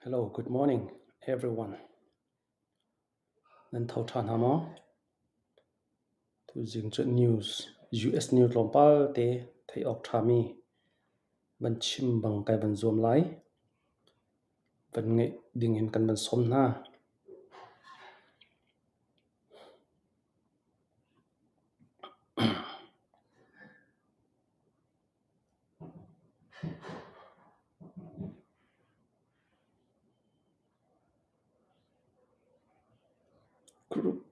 Hello, good morning everyone. Nan tho ṭha hna maw? Tuzing cu news, US news tlawmpal te theih awk ṭhami van chim bang kai van zuam lai. Van ngeih ding in kan van sawm hna. Group.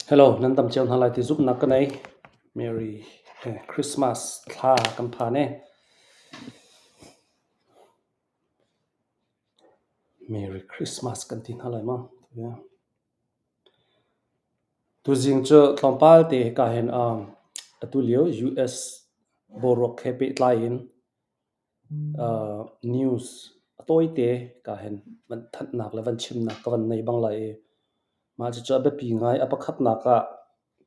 Hello, nan dam cio hna lai ti zumhnak ka nei. Merry Christmas thla kan phan e. Merry Christmas kan ti hna lai ma. Tuzing cu tlawmpal te hika hin atu lio US boruak he pehtlai in news a tawite ka hin van thanhnak le van chimnak ka van nei bang lai i mah cucu a biapi ngai. A pakhatnak ah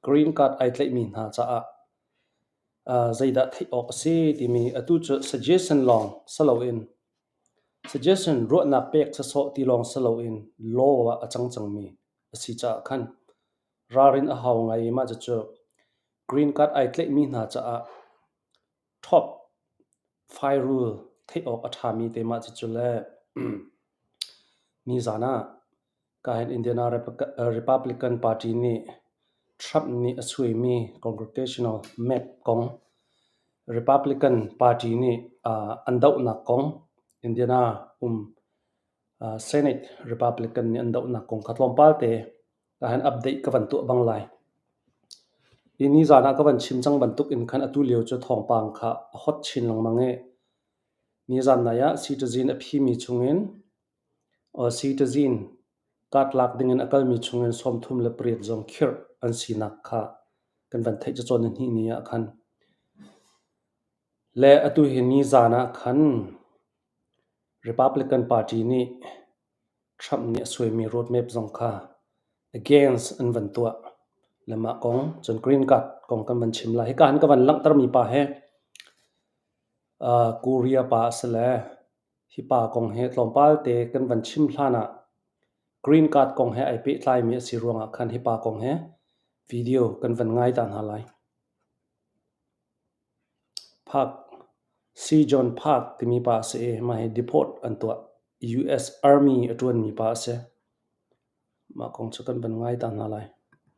green card ai tlaihmi hna caah zeidah theih awk a si timi atu cu suggestion lawng si loin suggestion ruahnak pek sawsawh ti lawng si loin law ah a cang cangmi a si caah khan ralrin a hau ngai i mah cucu green card ai tlaihmi hna caah Top fairul theih awk a ṭhami te mah cucu le nizan ah kahin Indiana Republican Party nih Trump nih a suaimi Congressional map kong Republican Party nih an dohnak kong Indiana um Senate Republican nih an dohnak kong kha tlawmpal te Kahin update ka van tuah bang lai. Hi nizan ah ka van chim cang bantuk in khan atu lio cu thawngpang kha a hot chin lengmang i nizan nai ah citizen a phimi chungin citizen card lak dingin a kalmi chungin 38 zong khirh an sinak kha kan van theih cacawn ni ni ah khan. Le atu hi nizan ah khan Republican Party nih Trump nih a suaimi roadmap zong kha against an van tuah. Le mah kong cun green card kong kan van chim lai. Hika hin ka van langhtermi pa hi Korea pa a si le hi pa kong hi tlawmpal te kan van chim hlan ah green card kong he ai pehtlaimi a si ruangah khan hi pa kong he video kan van ngai ta hna lai. Park Si John Park timi pa a si i mah hi deport an tuah. US Army a ṭuanmi pa a si. Mah kong cu kan van ngai ta hna lai.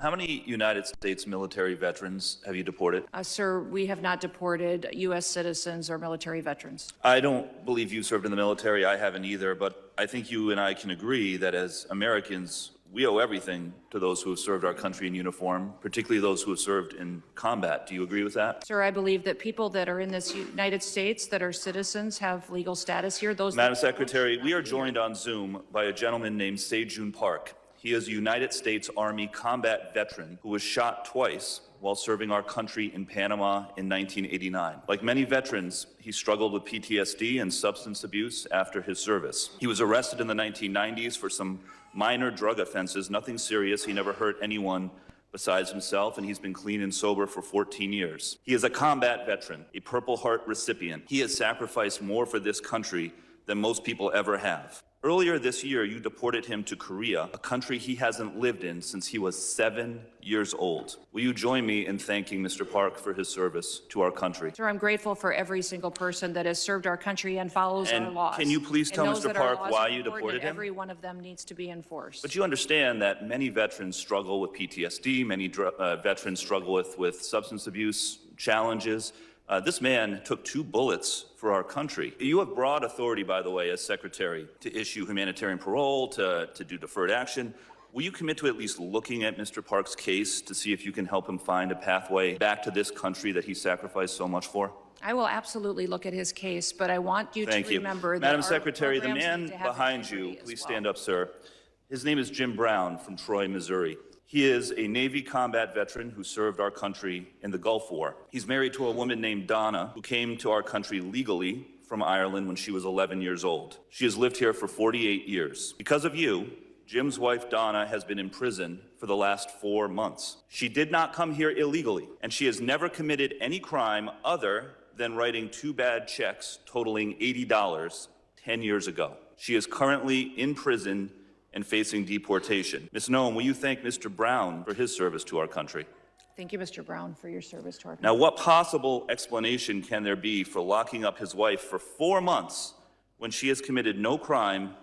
How many United States military veterans have you deported? Sir, we have not deported U.S. citizens or military veterans. I don't believe you served in the military. I haven't either, but I think you and I can agree that as Americans, we owe everything to those who have served our country in uniform, particularly those who have served in combat. Do you agree with that? Sir, I believe that people that are in this United States that are citizens have legal status here. Those Madam that don't Secretary, should we not are be here. joined on Zoom by a gentleman named Sejun Park. He is a United States Army combat veteran who was shot twice while serving our country in Panama in 1989. Like many veterans, he struggled with PTSD and substance abuse after his service. He was arrested in the 1990s for some minor drug offenses, nothing serious. He never hurt anyone besides himself, and he's been clean and sober for 14 years. He is a combat veteran, a Purple Heart recipient. He has sacrificed more for this country than most people ever have. Earlier this year, you deported him to Korea, a country he hasn't lived in since he was 7 years old. Will you join me in thanking Mr. Park for his service to our country? Sir, I'm grateful for every single person that has served our country and follows our And laws. can you please and tell knows Mr. that our Park laws why are you important deported and him? Every one of them needs to be enforced. But you understand that many veterans struggle with PTSD, many veterans struggle with substance abuse challenges. This man took 2 bullets for our country. You have broad authority, by the way, as secretary, to issue humanitarian parole, to do deferred action. Will you commit to at least looking at Mr. Park's case to see if you can help him find a pathway back to this country that he sacrificed so much for? I will absolutely look at his case, but I want you to Thank you. remember that Madam our Secretary, the programs man need to have behind you, integrity as please well. stand up, sir. His name is Jim Brown from Troy, Missouri. He is a Navy combat veteran who served our country in the Gulf War. He's married to a woman named Donna, who came to our country legally from Ireland when she was 11 years old. She has lived here for 48 years. Because of you, Jim's wife Donna has been in prison for the last 4 months. She did not come here illegally, and she has never committed any crime other than writing two bad checks totaling $80 10 years ago. She is currently in prison and facing deportation. Ms. Noem, will you thank Mr. Brown for his service to our country? Thank you, Mr. Brown, for your service to our country. Now, what possible explanation can there be for locking up his wife for 4 months when she has committed no crime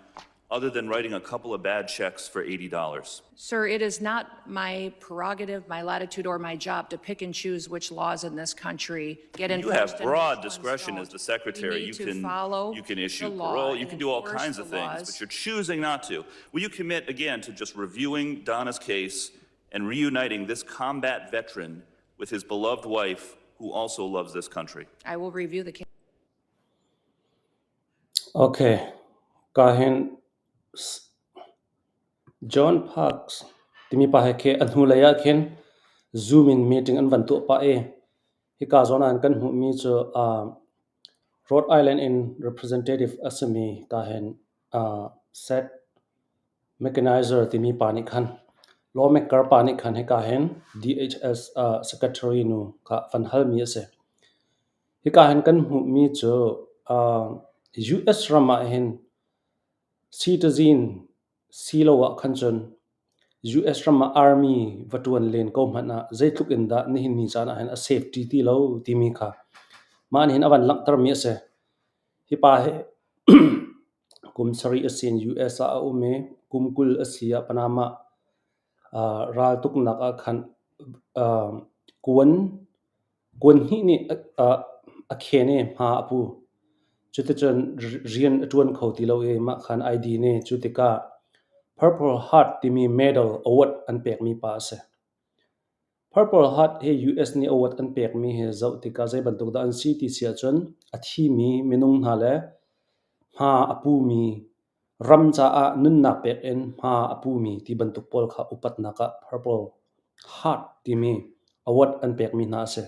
other than writing a couple of bad checks for $80? Sir, it is not my prerogative, my latitude, or my job to pick and choose which laws in this country get You enforced have and broad which ones discretion as don't. the secretary. We need You to can, follow you can issue the law parole, you and can do all enforce kinds the of things, laws. but you're choosing not to. Will you commit again to just reviewing Donna's case and reuniting this combat veteran with his beloved wife, who also loves this country? I will review the case. Okay. Ka hin John Parks timi pa he khi a hnulei ah khin Zoom in meeting an van tuah pah i hika zawn ah kan hmuhmi cu Rhode Island in representative a simi ka hin Seth McEnizer timi pa nih khan lawmaker pa nih khan hika hin DHS secretary nu kha van halmi a si. Hika hin kan hmuhmi cu US ram ah hin Citizen silo ah khan cun US ram ah army va ṭuan len ko hmanh ah zeitluk in dah nihin ni caan ah hin a safety ti lo timi kha mah nih hin a van langhtermi a si. Hi pa hi kum sarih a si in US ah a um i kum 20 a si ah Panama raltuknak ah khan kuan Kuan hnih nih a khen i hma a pu. Cuticun rian a ṭuan kho ti lo i mah khan ai din i cu tikah Purple Heart timi medal award an pekmi pa a si. Purple Heart hi US nih award an pekmi hi zoh tikah zei bantuk dah an si ti si ahcun a thimi minung hna le hma a pumi ram caah nunnak pek in hma a pumi ti bantuk pawl kha upatnak ah Purple Heart timi award an pekmi hna a si.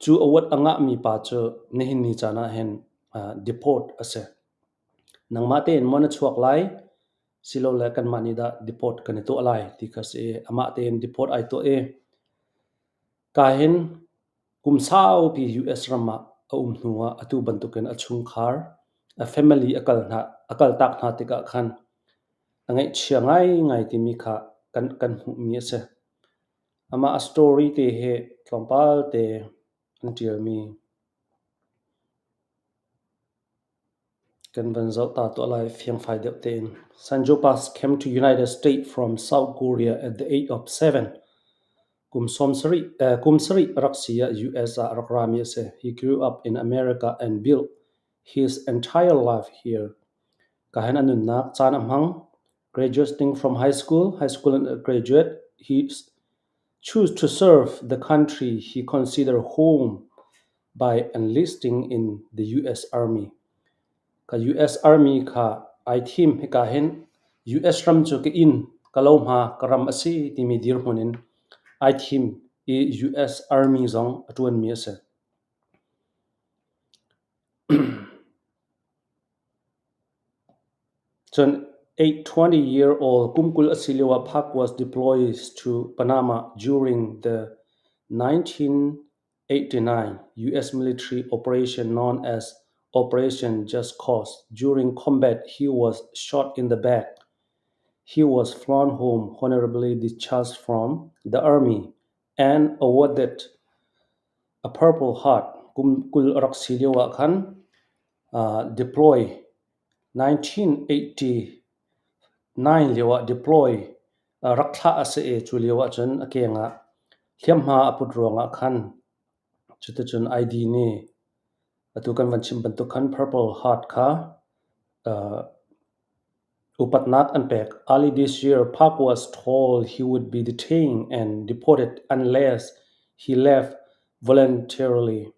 Cu award a ngahmi pa cu nihin ni caan ah hin deport a si. Nangmah tein maw na chuak lai silole kanmah nih dah deport kan i tuah lai ti kha a si i amah tein deport ai tuah i ka hin Kum saupi US ram ah a um hnuah atu bantukin a chungkhar, a family a kaltak hna tikah khan a ngaihchia ngaingai timi kha kan hmuhmi a si. Amah a story te hi tlawmpal te an ṭialmi kan van zoh ta tuah lai fiangfai deuh tein. Sanjo Pass came to United States from South Korea at the age of 7. Kum sarih a rak si ah US ah a rak rami a si. He grew up in America and built his entire life here. Ka hin a nunnak caan a hmang. Graduating from high school, high school graduate, he chose to serve the country he considered home by enlisting in the US Army. Ka US Army kha ai thim. Hika hin US ram cu ka inn, ka lohma, ka ram a si timi dirhmun in ai thim i US Army zong a ṭuanmi a si. Cun a 20-year-old kum 20 a si lioah Park was deployed to Panama during the 1989 U.S. military operation known as Operation Just Cause. During combat, he was shot in the back. He was flown home, honorably discharged from the army, and awarded a Purple Heart. Kum 20 a rak si lioah khan deploy 1989 lioah deploy rak thlah a si i cu lio ahcun a keng ah hliamhma a put ruangah khan cuticun ID nih atu kan van chim bantuk khan Purple Heart kha upatnak an pek. Early this year, Park was told he would be detained and deported unless he left voluntarily.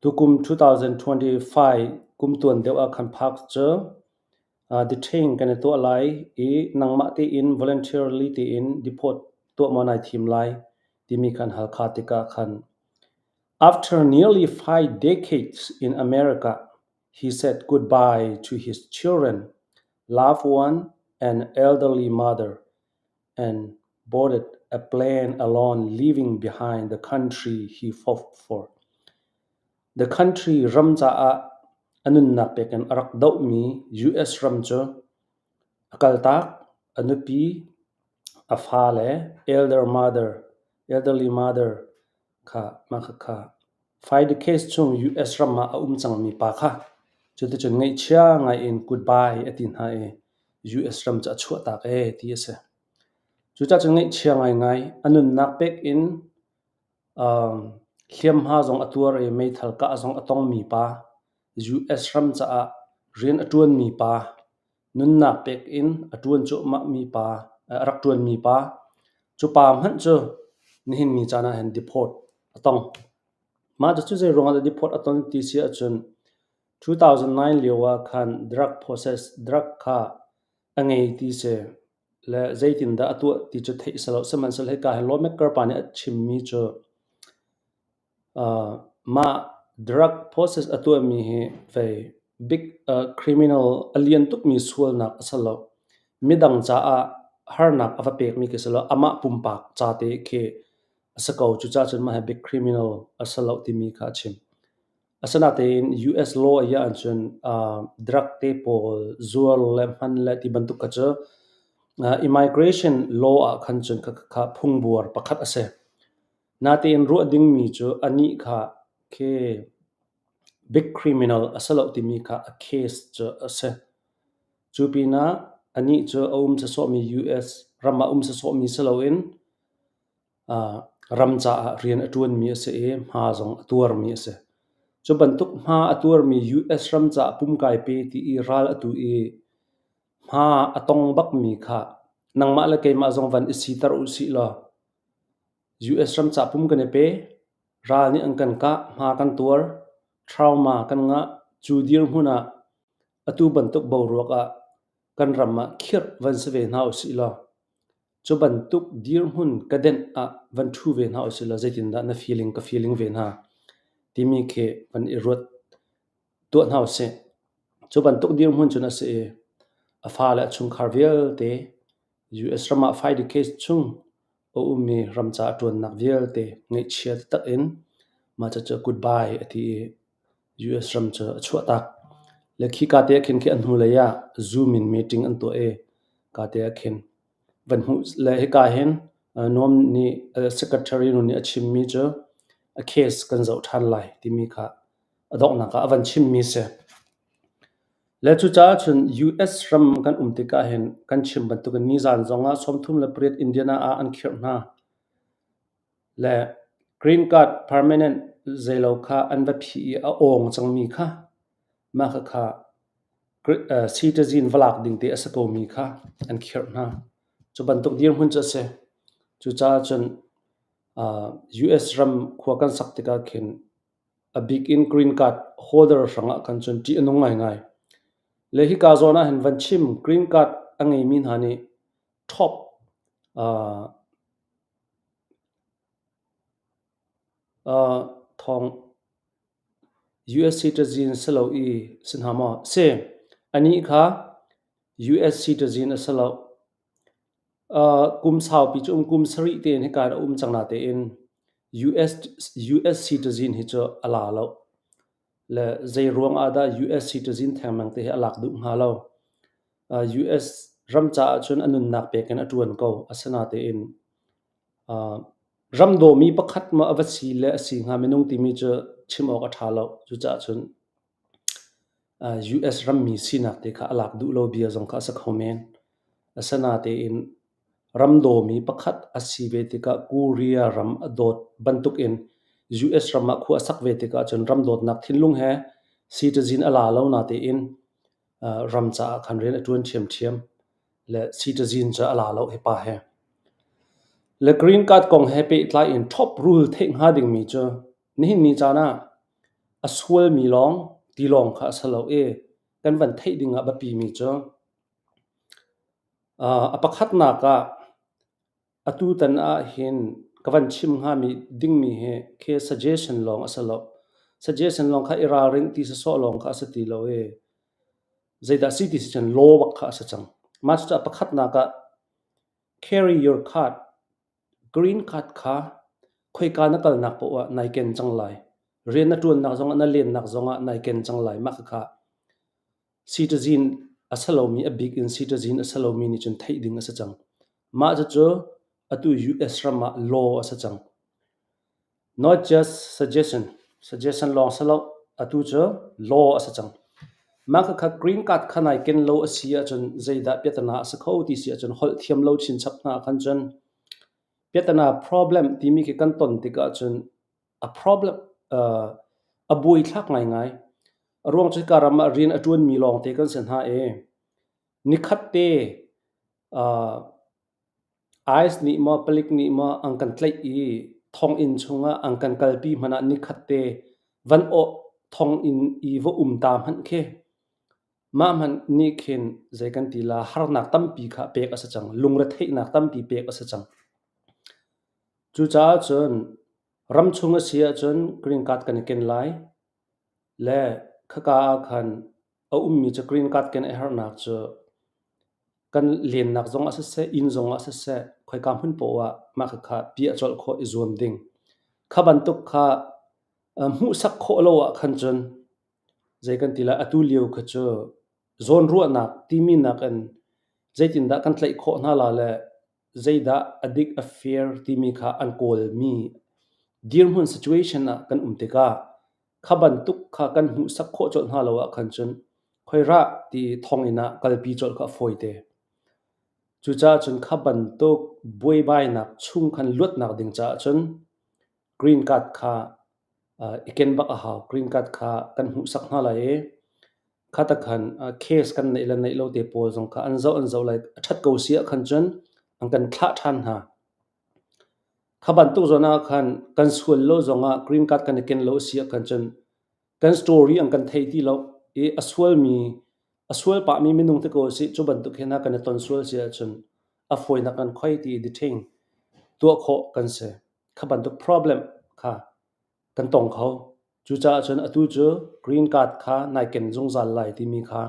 Tukum 2025 kum tuan deuh ah khan Park cu Detain kan i tuah lai i nangmah tein voluntarily tein deport tuah maw nai thim lai timi khan Halkha tikah khan After nearly 5 decades in America, he said goodbye to his children, loved one, and elderly mother and boarded a plane alone leaving behind the country he fought for. The country ram caah a nunnak pek in a rak dohmi US ram cu a kaltak, a nupi, a fale, elder mother, elderly mother kha mah khakha five decades chung US ram ah a um cangmi pa kha cuticun ngaihchia ngai in goodbye a ti hna i US ram cu a chuahtak ee ti a si. Cucaah cun ngaihchia ngaingai a nunnak pek in um, hliamhma zong a tuar i meithal kah zong a tongmi pa, US ram caah rian a ṭuanmi pa, nunnak pek in a ṭuan cuahmahmi pa, a rak ṭuanmi pa, cu pa hmanh cu nihin ni caan ah hin deport a tong. Mah cucu zei ruangah dah deport a ton ti si ahcun 2009 lio ah khan drug process drug kha a ngei ti si le zeitindah a tuah ti cu theih si lo. Sihmanhsehlaw hika hin lawmaker pa nih a chimmi cu Mah drug process a tuahmi hi vei big criminal a lian tukmi sualnak a si lo. Midang caah harnak a va pekmi khi si lo. Amah pumpak ca te khi a si ko. Cucaah cun mah hi big criminal a si lo timi kha a chim. Asinain US law i ahcun drug te pawl zuar le hman le ti bantuk kha cu immigration law ah khan cun khakha phungbuar pakhat a si. Natein ruah dingmi cu anih kha khi big criminal a si lo timi kha a case cu a si. Cu pinah anih cu a um sawsawhmi US ram ah um sawsawhmi si loin ram caah rian a ṭuanmi a si i hma zong a tuarmi a si. Cu bantuk hma a tuarmi US ram caah pumkai pe ti i ral a tu i hma a tong bakmi kha nangmah le keimah zong van i siter u sih law US ram ca pum kan i pe, ral nih an kan kah, hma kan tuar, trauma kan ngah. Cu dirhmun ah atu bantuk boruak ah kan ram ah khirh van si ve hna usih law cu bantuk dirhmun ka denh ah van ṭhu ve hna usih law zeitindah na feeling ka feeling ve hna timi khi van i ruat tuah hna usih. Cu bantuk dirhmun cun a si i a fale a chungkhar vialte US ram ah five decades chung a ummi ram ca a ṭuannak vialte ngaihchia taktak in mah cucu goodbye a ti i US ram cu a chuahtak. Le khika te ah khin khi a hnulei ah Zoom in meeting an tuah i ka te ah khin van hmuh le hika hin Noam nih secretary nu nih a chimmi cu a case kan zoh ṭhan lai timi kha a donghnak ah a van chimmi si. Le cucaah cun US ram kan um tikah hin kan chim bantukin nizan zongah 38 Indiana ah an khirh hna. Le green card permanent zeilo kha an va phih i a awng cangmi kha mah khakha citizen va lak ding te a si komi kha an khirh hna. Cu bantuk dirhmun cu a si. Cucaah cun US ram khua kan sak tikah khin A bik in green card holder hrangah khan cun ṭih a nung ngaingai. Le hika zawn ah hin van chim green card a ngeimi hna nih top thawng US citizen si lo i si hna maw? Si. Anih kha US citizen a si lo. Kum saupi cu um kum sarih tein hika in a um cang natein US, US citizen hi cu a la lo. Le zei ruang ah dah US citizen thengmang te hi a lak duh hnga lo. US ram caah cun a nunnak pek in a ṭuan ko. Asinatein ram dawmi pakhat maw a va si le a si hnga minung timi cu chim awk a ṭha lo. Cucaah cun US rammi sinak te kha a lak duh lo bia zong kha a si kho men. Asinatein ram dawmi pakhat a si ve tikah Korea ram a dawt bantukin US ram ah khua a sak ve tikah cun ram dawtnak thinlung he citizen a la lo natein ram caah khan rian a ṭuan ṭhiamṭhiam le citizen cu a la lo hi pa he. Le green card kong he pehtlai in top rule theih hnga dingmi cu nihin ni caan ah a sualmi lawng ti lawng kha a si lo i kan van theih ding ah biapimi cu a pakhatnak ah atutan ahhin ka van chim hngami dingmi hi khi suggestion lawng a si lo. Suggestion lawng kha i ralring ti sawsawh lawng kha a si ti lo i zeidah si ti si cun law bak kha a si cang. Mah cucaah pakhatnak ah carry your card, green card kha khoika na kalnak paoh ah nai ken cang lai. Rian na ṭuannak zongah na lennak zongah nai ken cang lai. Mah khakha citizen a si lomi, a bik in citizen a si lomi nih cun theih ding a si cang. Mah cucu atu US ram ah law a si cang. Not just suggestion, suggestion lawng si lo, atu cu law a si cang. Mah khakha green card kha nai ken lo a si ahcun zeidah piatana a si kho ti si ahcun holh thiam lo chinchap hna khan cun piatana problem timi khi kan ton tikah cun a problem a buaithlak ngaingai. A ruang cu hika ram ah rian a ṭuanmi lawngte kan si hna i nikhat te ICE nih maw palik nih maw an kan tlaih i thonginn chungah an kan kalpi hmanh ah nikhat te van awh thonginn i va um ta hmanh khi mah hmanh nih khin zei kan ti la harnak tampi kha pek a si cang, lungretheihnak tampi pek a si cang. Cucaah cun ramchung a si ahcun green card kan i ken lai le khaka ah khan a ummi cu green card ken a herhnak cu kan lennak zong ah siseh, inn zong ah siseh, khoika hmun paoh ah mah khakha piah colh khawh i zuam ding. Kha bantuk kha hmuhsak khawh lo ah khan cun zei kan ti lai, atu lio kha cu zawnruahnak timi nakin zeitindah kan tlaih khawh hna la le zeidah a dik a fair timi kha an kawlmi dirhmun situation ah kan um tikah kha bantuk kha kan hmuhsak khawh colh hna lo ah khan cun khoirah ti thonginn ah kalpi colh kha a fawite. Cucaah cun kha bantuk buaibainak chung khan luatnak ding caah cun green card kha i ken bak a hau. Green card kha kan hmuhsak hna lai i kha tak khan case kan neih le neih lo te pawl zong kha an zoh an zoh lai. A ṭhat ko si ah khan cun an kan thlah ṭhan hna. Kha bantuk zawn ah khan kan sual lo zongah green card kan i ken lo a si ah khan cun kan story an kan thei ti lo i a sualmi a sual pahmi minung te ko a si. Cu bantuk hin kan i ton sual si ahcun a fawinak kan khoi ti detain tuah khawh kan si. Kha bantuk problem kha kan tong kho. Cucaah cun atu cu green card kha nai ken zungzal lai timi kha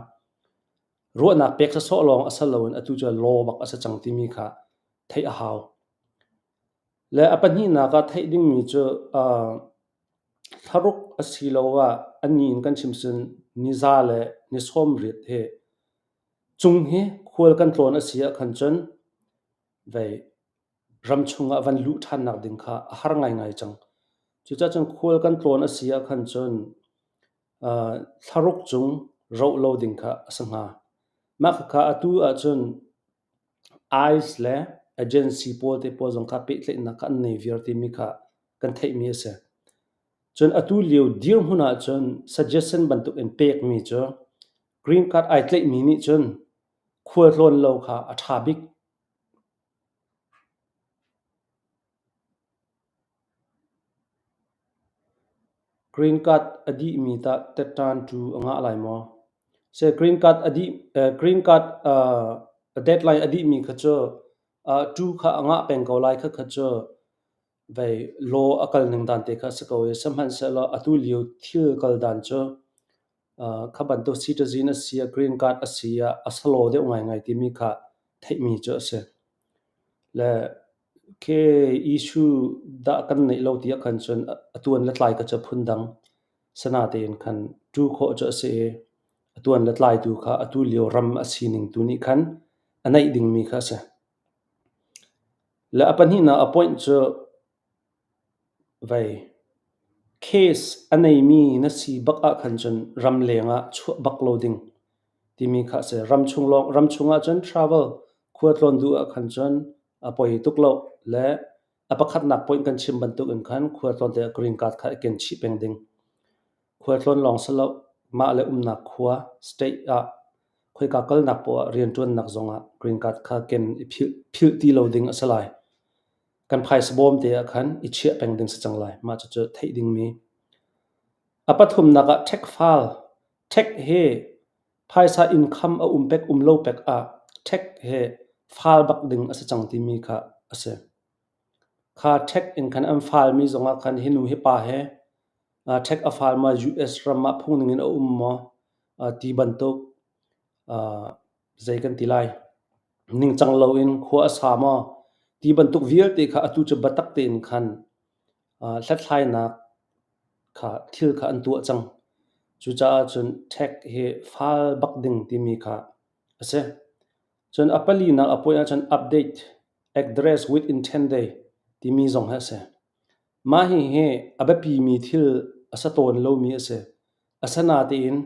ruahnak pek sawsawh lawng a si loin atu cu law bak a si cang timi kha theih a hau. Le a pahnihnak ah theih dingmi cu thlaruk asiloah a ni in kan chim cun niza le ni sawmriat hi cung hi khual kan tlawn a si ah khan cun vei ram chungah van luh ṭhannak ding kha a har ngaingai cang. Cucaah cun khual kan tlawn a si ah khan cun thlaruk cung roh lo ding kha a si hnga. Mah khakha atu ahcun ICE le agency pawl te pawl zong kha pehtlaihnak kha an nei viar timi kha kan theihmi a si. Cun atu lio dirhmun ahcun suggestion bantuk in pekmi cu green card ai tlaihmi nih cun khualtlawn lo kha a ṭha bik. Green card a dihmi tah tetṭan tu a ngah lai maw? Seh green card a dih green card deadline a dihmi kha cu tu kha a ngah peng ko lai khakha cu vei law a kal ning dan te kha a si ko i sihmanhsehlaw atu lio thil kal dan cu kha bantuk citizen a si ah green card a si ah a salo deuh ngaingai timi kha theihmi cu a si. Le khi issue dah kan neih lo ti ahkhan cun a tuan le tlai kha cu phundang sanatein khan ṭu khawh cu a si i a tuan le tlai tu kha atu lio ram a sining tu nih khan a neih dingmi kha a si. Le a pahnihnak a point cu Vei, case a neimi na si bak ahkhan cun ramleng ah chuah bak lo ding timi kha a si. Ramchung lawng, ramchung ahcun travel khualtlawn duh ahkhan cun a poi tuk lo le a pakhatnak point kan chim bantuk in khan khualtlawn tikah green card kha i ken chih peng ding. Khualtlawn lawng si lo, mah le umnak khua, state ah khoika kalnak poah ah rianṭuannak zongah green card kha ken i philh, philh ti lo ding a si lai. Kan phaisa bawm te ah khan i chiah peng ding si cang lai. Mah cucu theih dingmi. A pathumnak ah tax file. Tax hi phaisa income a um pek um lo pek ah tax hi file bak ding a si cang timi kha a si. Kha tax in khan an file mi zongah khan hi nu hi pa he tax a file ma US ram ah phung ning in a um maw ti bantuk zei kan ti lai. Ningcang loin khua a sa maw? Ti bantuk vialte kha atu cu biatak tein khan hlathlainak kha thil kha an tuah cang. Cucaah cun tax hi fal bak ding timi kha a si. Cun a palinak a point ahcun update address within 10 day timi zong hi a si. Mah hihi a biapimi thil a si tawn lomi a si. Asinain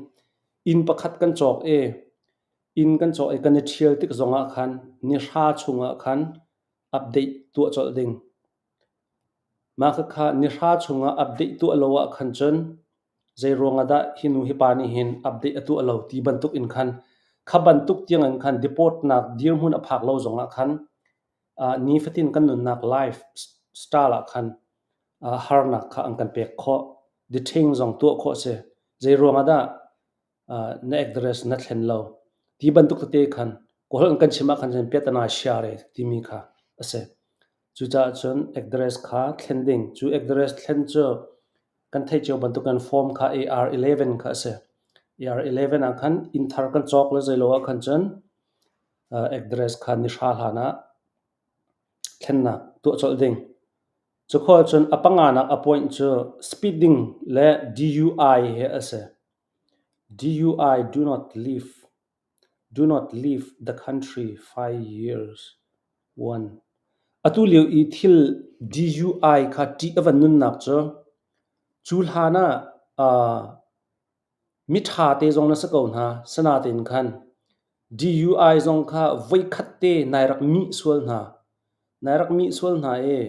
inn pakhat kan cawk i inn kan cawk i kan i ṭhial tik zongah khan nihra chungah khan update tuah colh ding. Mah khakha nihra chungah update tuah lo ah khan cun zeiruang ah dah hi nu hi pa nih hin update a tuah lo ti bantuk in khan kha bantuk tiang in khan deport nak dirhmun a phak lo zongah khan nifatin kan nunnak life style ah khan harnak kha an kan pek khawh. Detain zong tuah khawh a si. Zeiruang ah dah na address na thlen lo ti bantuk tete khan Kawl an kan chim ah khan cun piatana share timi kha a si. Cucaah cun address kha thlen ding. Cu address thlen cu kan theih cio bantukin form kha AR11 kha a si. AR11 ah khan inn thar kan cawk le zeilo ah khan cun address kha ni hra hlan ah thlennak tuah colh ding. Cukhua cun a panganak a point cu speeding le DUI hi a si. DUI do not leave do not leave the country 5 years. 1. Atu lio i thil DUI kha ṭih a van nunnak cu cu hlan ah miṭha te zong na si ko hna sanatein khan DUI zong kha voikhat te nai rak mih sual hna. Nai rak mih sual hna i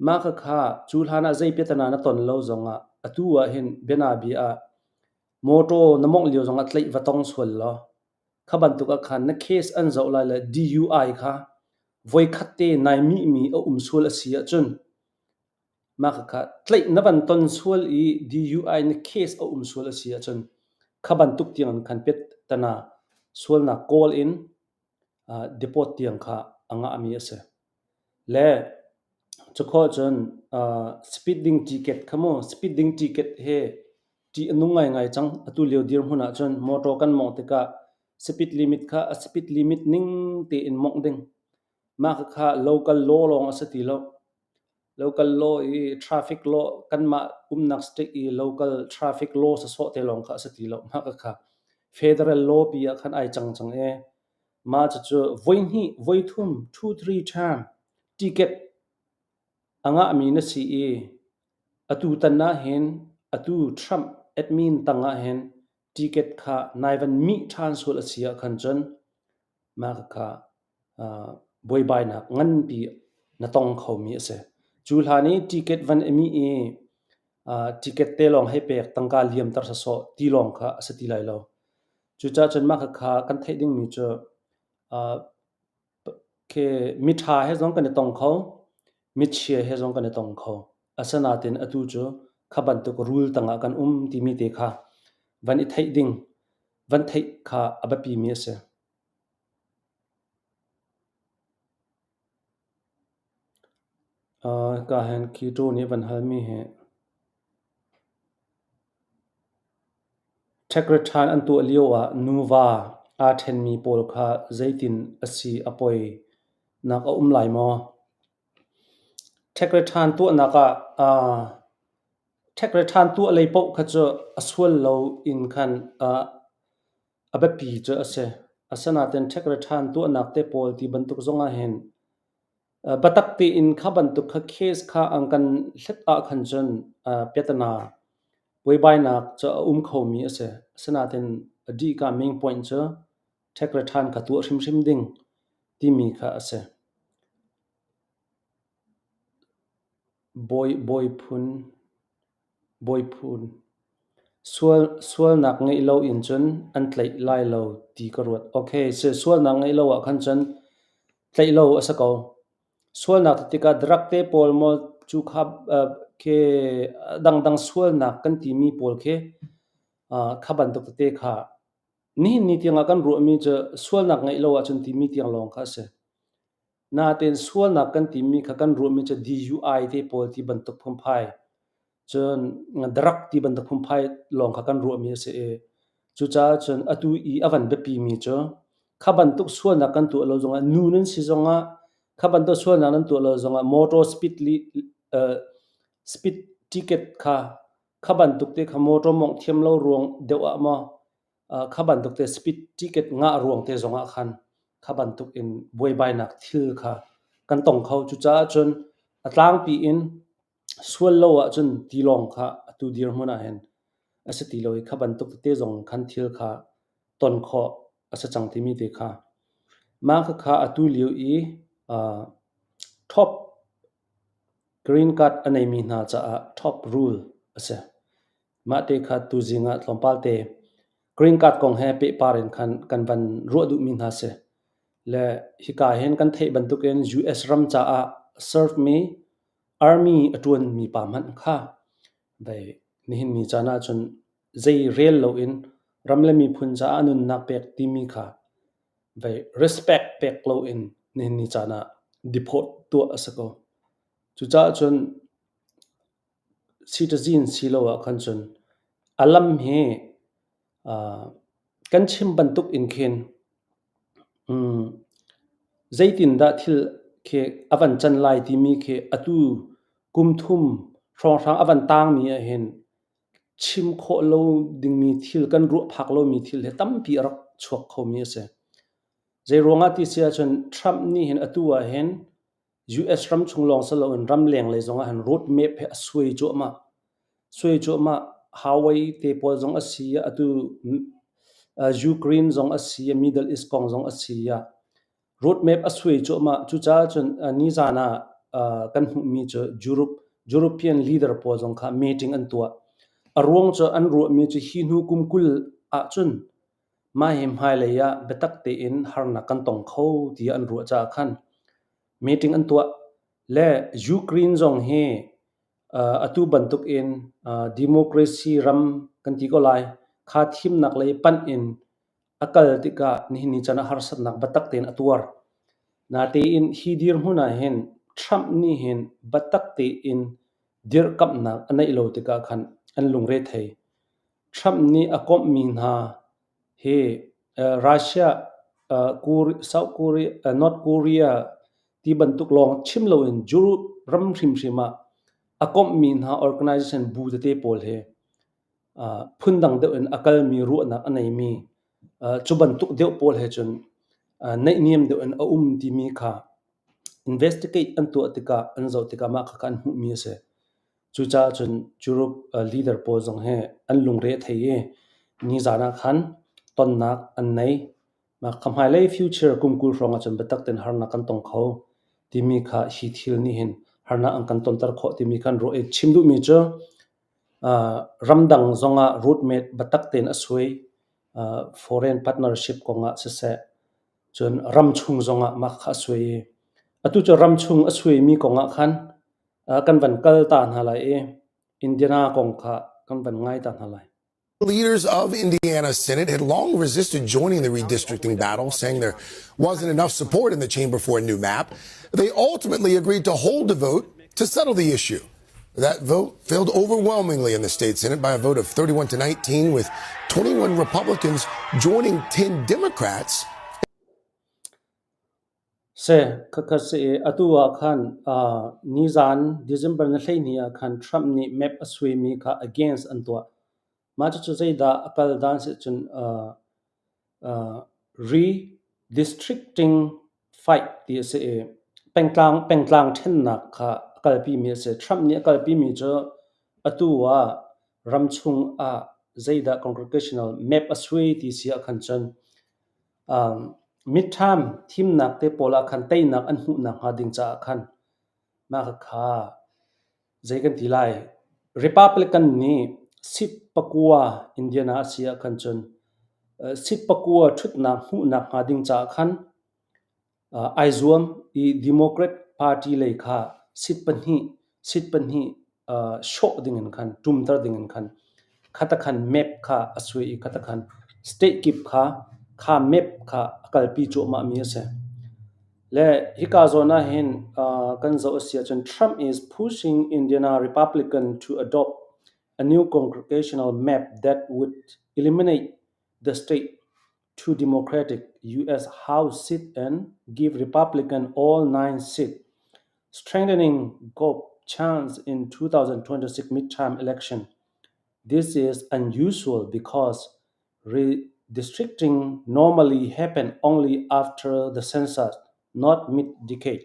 mah khakha cu hlan ah zei piatana na ton lo zongah atu ah hin bianabia ah mawṭaw na mawngh lio zongah tlaih va tong sual law kha bantuk ah khan na case an zoh lai le DUI kha voikhat te nai mihmi a um sual a si ahcun mah khakha tlaih na van ton sual i DUI na case a um sual a si ahcun kha bantuk tiang in khan piahtana sualnak kawl in deport tiang kha a ngahmi a si. Le cukhawh cun speeding ticket kha mu speeding ticket hi ṭih a nung ngaingai cang. Atu lio dirhmun ahcun motor kan mawngh tikah speed limit kha a speed limit ning tein mawngh ding. Mah khakha local law lawng a si ti lo. Local law i traffic law kanmah umnak state i local traffic law sawsawh te lawng kha a si ti lo. Mah khakha federal law pi ah khan ai cang cang i mah cucu voihnih, voithum, two three term ticket a ngahmi na si i atu tan ahhin atu Trump admin tang ahhin ticket kha nai van mih ṭhan sual a si ahkhan cun mah khakha buaibainak nganpi na tong khomi a si. Cu hlan i ticket van i mih i ticket te lawng hei pek tangka liamter sawsawh ti lawng kha a si ti lai lo. Cucaah cun mah khakha kan theih dingmi cu khi miṭha he zong kan i tong kho, michia he zong kan i tong kho. Asinain atu cu kha bantuk rul tangah kan um timi te kha van i theih ding, van theih kha a biapimi a si. Ka hen Keto nih van halmi hi Ṭhekrethan an tuah lioah nuva aa ṭhenmi pawl kha zeitin a si a poi nak a um lai maw? Ṭhekrethan tuahnak ah ṭhekrethan tuah lei paoh kha cu a sual lo in khan a biapi cu a si. Asinain ṭhekrethan tuahnak te pawl ti bantuk zong ah hin biatak tein kha bantuk kha case kha an kan hlet ahkhan cun piatana buaibainak cu a um khomi a si. Asinain a dihka main point cu ṭhekrethan kha tuah hrimhrim ding timi kha a si. Bawi phun. Sualnak ngeih lo in cun an tlaih lai lo ti ka ruat. Okay, sualnak ngeih lo ah khan cun tlaih lo a si ko. Sualnak ti tikah drug te pawl maw cu kha khi dangdang sualnak kan timi pawl khi kha bantuk tete kha nihin ni tiangah kan ruahmi cu sualnak ngeih lo ahcun timi tiang lawng kha a si. Natein sualnak kan timi kha kan ruahmi cu DUI te pawl ti bantuk phungphai, cun drug ti bantuk phungphai lawng kha kan ruahmi a si i cucaah cun atu i a van biapimi cu. Kha bantuk sualnak kan tuah lo zongah nu nan si zongah kha bantuk sualnak nan tuah lo zongah motor speed li, speed ticket kha kha bantuk te kha motor mawngh thiam lo ruang deuh ah maw kha bantuk te speed ticket ngah ruang te zongah khan kha bantuk in buaibainak thil kha kan tong kho. Cucaah cun a tlangpi in sual lo ahcun tilawng kha atu dirhmun ah hin a si ti lo i kha bantuk tete zong khan thil kha ton khawh a si cang timi te kha mah khakha atu lio i top green card a neimi hna caah top rule a si. Mah te kha tuzing ah tlawmpal te green card kong he pehpar in khan kan van ruah duhmi hna si. Le hika hin kan theih bantukin US ram caah serve mi army a ṭuanmi pa hmanh kha dei nihin ni caan ahcun zei rel loin ram le miphun caah a nunnak pek timi kha vei respect pek loin nihin ni caan ah deport tuah a si ko. Cucaah cun citizen si lo ah khan cun a lam hi kan chim bantuk in khin zeitindah thil khi a van can lai timi khi atu kum thum hrawnghrang a van tangmi ahhin chim khawh lo dingmi thil kan ruah phak lomi thil hi tampi a rak chuak khomi a si. Zeiruangah ti si ahcun Trump nih hin atu ahhin US ram chung lawng si loin ramleng lei zongah hin road map hi a suai cuahmah. Suai cuahmah. Hawaii te pawl zong a si ah atu Ukraine zong a si ah Middle East kong zong a si ah road map a suai cuahmah. Cucaah cun nizan ah kan hmuhmi cu Europe European leader pawl zong kha meeting an tuah. A ruang cu an ruahmi cu hi hnu kum 20 ahcun mah hi hmailei ah biatak tein harnak kan tong kho tiah an ruah caah khan meeting an tuah. Le Ukraine zong hi atu bantuk in democracy ram kan ti ko lai kha thimnak lei panh in a kal tikah nihin ni caan ah harsatnak biatak tein a tuar. Natein hi dirhmun ah hin Trump nih hin biatak tein dirhkamhnak a neih lo tikah khan an lungre thei. Trump nih a komhmi hna hi Russia, South Korea, North Korea ti bantuk lawng chim loin Europe ram hrimhrim ah a komhmi hna organization bu tete pawl hi phundang deuh in a kalmi ruahnak a neimi cu bantuk deuh pawl he cun naihniam deuh in a um timi kha investigate an tuah tikah an zoh tikah mah khakha an hmuhmi a si. Cucaah cun Europe leader pawl zong hi an lungre a thei i nizan ah khan tonnak an nei. Mah kha hmailei future kum 20 hrawng ahcun biatak tein harnak kan tong kho timi kha hi thil nih hin harnak an kan tonter khawh timi kha an ruah i chim duhmi cu ramdang zongah roadmap biatak tein a suai. Foreign partnership kongah siseh, cun ramchung zongah mah kha a suai i atu cu ramchung a suaimi kongah khan kan van kal ta hna lai i Indiana kong kha kan van ngai ta hna lai. Leaders of Indiana Senate had long resisted joining the redistricting battle, saying there wasn't enough support in the chamber for a new map. They ultimately agreed to hold a vote to settle the issue. That vote failed overwhelmingly in the state Senate by a vote of 31 to 19, with 21 Republicans joining 10 Democrats. Seh, khakha si i atu ah khan nizan December ni 12 ah khan Trump nih map a suaimi kha against an tuah. Mah cucu zeidah a kal dan si cun redistricting fight ti a si i pengtlang pengtlang ṭhennak kha a kalpimi a si. Trump nih a kalpimi cu atu ah ramchung ah zeidah congregational map a suai ti si ah khan cun midterm thimnak te pawl ah khan teinak an hmuhnak hnga ding caah khan mah khakha Zei kan ti lai? Republican nih seat pakua Indiana a si ah khan cun seat pakua ṭhutnak hmuhnak hnga ding caah khan ai zuam i Democrat Party lei kha seat pahnih seat pahnih sawh ding in khan ṭumter ding in khan khata khan map kha a suai i khata khan state kip kha kha map kha a kalpi cuahmahmi a si. Le hika zawn ahhin kan zoh a si ahcun Trump is pushing Indiana Republican to adopt a new congressional map that would eliminate the state to Democratic U.S. House seat and give Republican all nine seats, strengthening GOP chance in 2026 midterm election. This is unusual because redistricting normally happen only after the census, not mid-decade.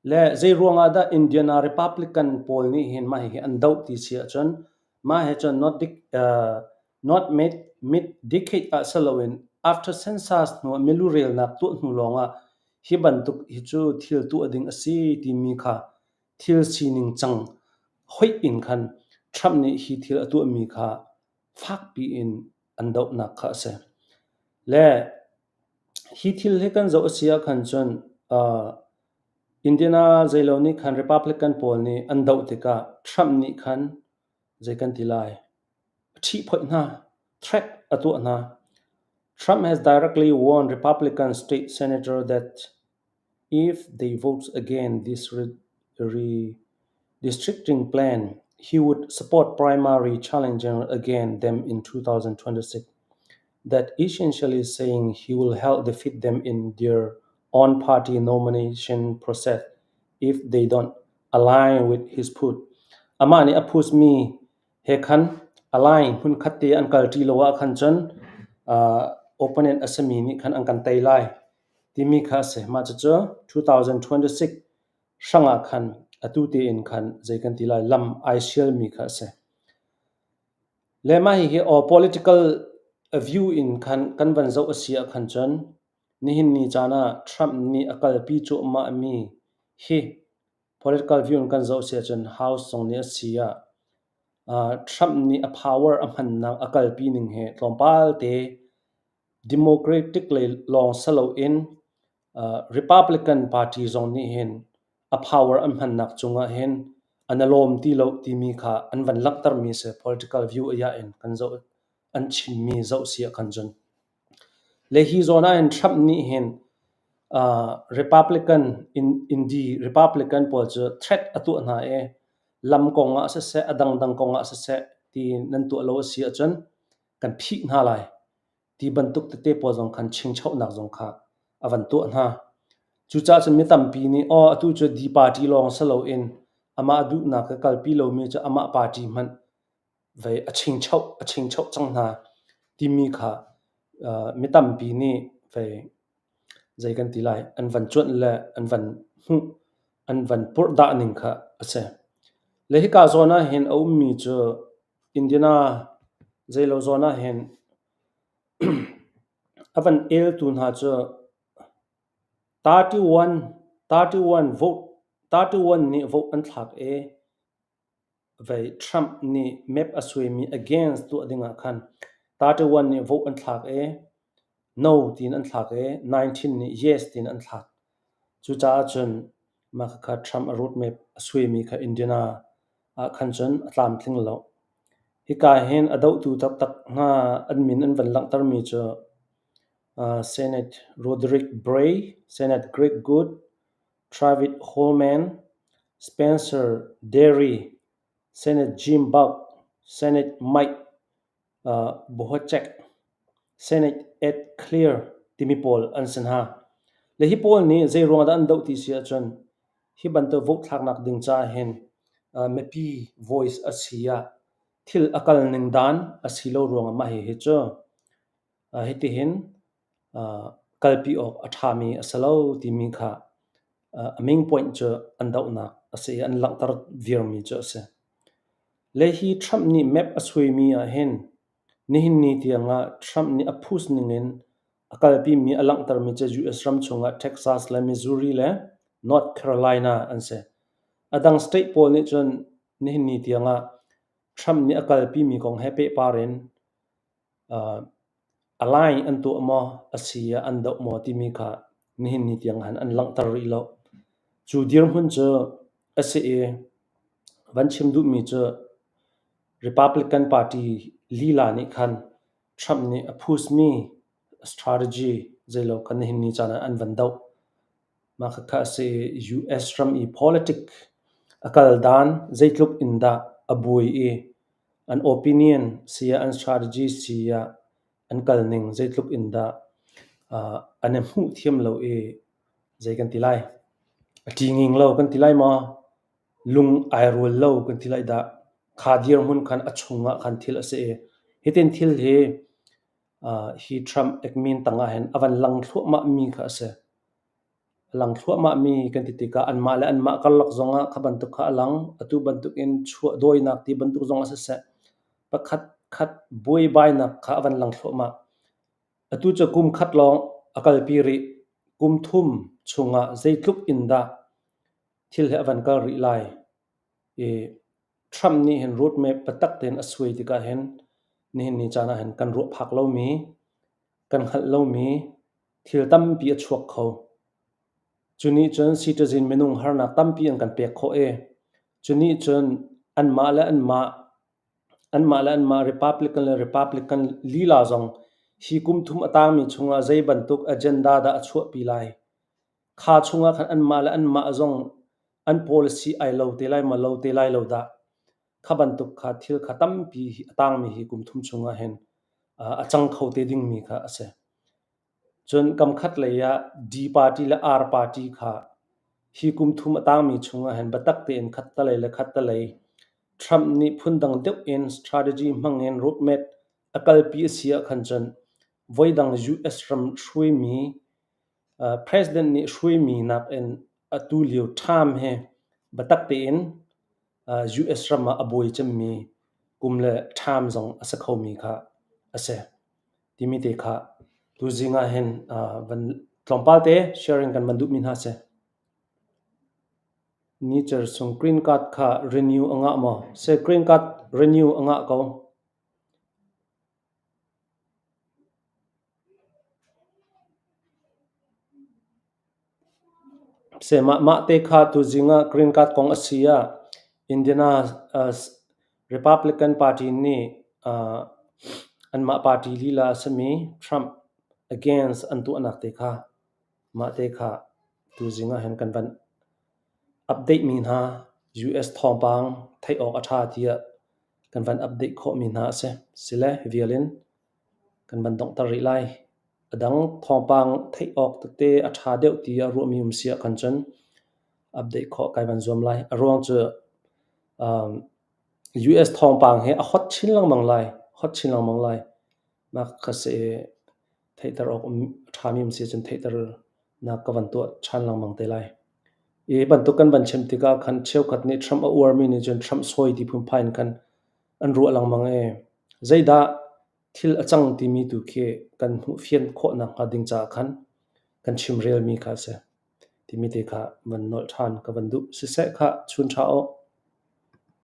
Le zeiruang ah dah Indiana Republican pawl nih hin mah hihi an doh ti si ahcun mah he cun not, not mid, mid decade ah si loin after census hnu ah milu relnak tuah hnu lawng ah hi bantuk hi cu thil tuah ding a si timi kha thil sining cang hoih in khan Trump nih hi thil a tuahmi kha fakpi in an dohnak kha a si. Le Hi thil hi kan zoh a si ahkhan cun Indiana zeilo nih khan Republican pawl nih an doh tikah Trump nih khan zei kan ti lai, a ṭhihphoih hna, threat a tuah hna. Trump has directly warned Republican state senator that if they vote against this redistricting plan, he would support primary challenger against them in 2026. That essentially saying he will help defeat them in their own party nomination process if they don't align with his put. Amah nih a push mi he khan align hmunkhat te an kalṭi lo ah khan cun opponent a simi nih khan an kan tei lai timi kha a si. Mah cucu 2026 hrangah khan atu tein khan zei kan ti lai lam ai sialmi kha a si. Le mah hihi aw political view in khan kan van zoh a si ahkhan cun nihin ni caan ah Trump nih a kalpi cuahmah mi hi political view in kan zoh a si ahcun House zong nih a si ah Trump nih a power a hmannak a kalpi ning hi tlawmpal te Democratic lei lawng si loin Republican Party zong nih hin a power an hmannak cungah hin an i lawm ti lo timi kha an van langhtermi si political view a in kan zoh an chimmi zoh si ah khan cun. Le hi zawn ah hin Trump nih hin Republican in Indi Republican pawl cu threat a tuah hna i lam kong ah siseh a dangdang kong ah siseh ti nan tuah lo a si ahcun kan phih hna lai ti bantuk tete pawl zong khan chingchohnak zong kha a van tuah hna. Cucaah cun mi tampi nih aw atu cu D party lawng si loin amah duhnak ka kalpi lomi cu amah party hmanh vei a chingchoh a chingchoh cang hna timi kha mi tampi nih vei zei kan ti lai an van cuanh le an van hmuh an van purhdah ning kha a si. Le hika zawn ah hin a ummi cu Indiana zeilo zawn ah hin a van eltu hna cu 31 31 vote 31 nih vote an thlak i vei Trump nih map a suaimi against tuah ding ah khan 31 nih vote an thlak i no tiin an thlak i 19 nih yes tiin an thlak. Cucaah cun mah khakha Trump a road map a suaimi kha Indiana ah khan cun a tlamtling lo. Hika hin a dohtu taktak hna an min an van langhtermi cu Senate Roderick Bray, Senate Greg Good, Travis Holman, Spencer Dery, Senate Jim Buck, Senate Mike Bohacek, Senate Ed Clear timi pawl an si hna. Le hi pawl nih zei ruang dah an doh ti si ahcun hi bantuk vote thlaknak ding caah hin mipi voice a si ah thil a kal ning dan a si lo ruangah mah hihi cu hitihin kalpi awk a ṭhami a si lo timi kha a main point cu an dohnak a si i an langhter viarmi cu a si. Le hi Trump nih map a suaimi ah hin nihin ni tiangah Trump nih a push ningin a kalpimi a langhtermi cu US ram chungah Texas le Missouri le North Carolina an si. A dang state pawl nih cun nihin ni tiangah Trump nih a kalpimi kong he pehpar in align an tuah maw a si ah an doh maw timi kha nihin ni tiang han an langhter rih lo. Cu dirhmun cu a si i van chim duhmi cu Republican Party lila nih khan Trump nih a pushmi strategy zeilo kha nihin ni caan ah an van doh. Mah khakha a si i US ram i politic a kal dan zeitluk in dah a buai i an opinion si ah an strategy si ah an kal ning zeitluk in dah. An i hmuh thiam lo i zei kan ti lai? A ṭinging lo kan ti lai maw? Lung ai rual lo kan ti lai dah. Kha dirhmun khan a chungah khan thil a si i hitin thil hi hi Trump admin tangah hin a van lang thluahmah mi kha a si. A lang thluahmahmi kan ti tikah anmah le anmah karlak zongah kha bantuk kha a lang. Atu bantukin chuah dawinak ti bantuk zongah siseh, pakhat khat buaibainak kha a van lang thluahmah. Atu cu kum khat lawng a kalpi rih. Kum thum chungah zeitluk in dah thil hi a van kal rih lai i Trump nih hin roadmap biatak tein a suai tikah hin nihin ni caan ah hin kan ruah phak lomi, kan hngalh lomi thil tampi a chuak kho. Cu nih cun citizen minung harnak tampi an kan pek khawh i cu nih cun anmah le anmah anmah le anmah Republican le Republican lila zong hi kum thum a tangmi chungah zei bantuk agenda dah a chuahpi lai. Kha chungah khan anmah le anmah zong an policy ai lo te lai maw lo te lai lo dah. Kha bantuk kha thil kha tampi a tangmi hi kum thum chungah hin a cang kho te dingmi kha a si. Cun kamkhat lei ah D party le R party kha hi kum thum a tangmi chungah hin biatak tein khattalei le khattalei Trump nih phundang deuh in strategy hmang in roadmap a kalpi a si ahkhan cun voidang US ram hruaimi president nih hruaimi nakin atu lio term hi biatak tein US ram ah a buai cemmi kum le term zong a si khomi kha a si. Timi te kha tuzing ah hin van tlawmpal te sharing kan van duhmi hna si. Nicer sung green card kha renew a ngah maw? Se green card renew a ngah ko. Se mah mah te kha tuzing ah green card kong a si ah Indiana Republican Party nih anmah party lila a simi Trump against an tuahnak te kha mah te kha tuzing ah hin kan van update mi hna US thawngpang theih awk a ṭha tiah kan van update khawhmi hna a si. Sile vial in kan van donghter rih lai. A dang thawngpang theih awk tete a ṭha deuh tiah ruahmi um si ahkhan cun update khawh kai van zuam lai. A ruang cu um, US thawngpang hi a hot chin lengmang lai. Hot chin lengmang lai. Mah kha si theihter awk um a ṭhami um si cun theihter nak ka van tuah ṭhan lengmang te lai. Hi bantuk kan van chim tikah khan cheukhat nih Trump a uarmi nih cun Trump sawi ti phunphai in khan an ruah lengmang i zeidah thil a cang timi tu khi kan hmuh fian khawh nakhnga ding caah khan kan chimrelmi kha a si. Timi te kha van nolh ṭhan ka van duh. Siseh khah chun ṭha awh.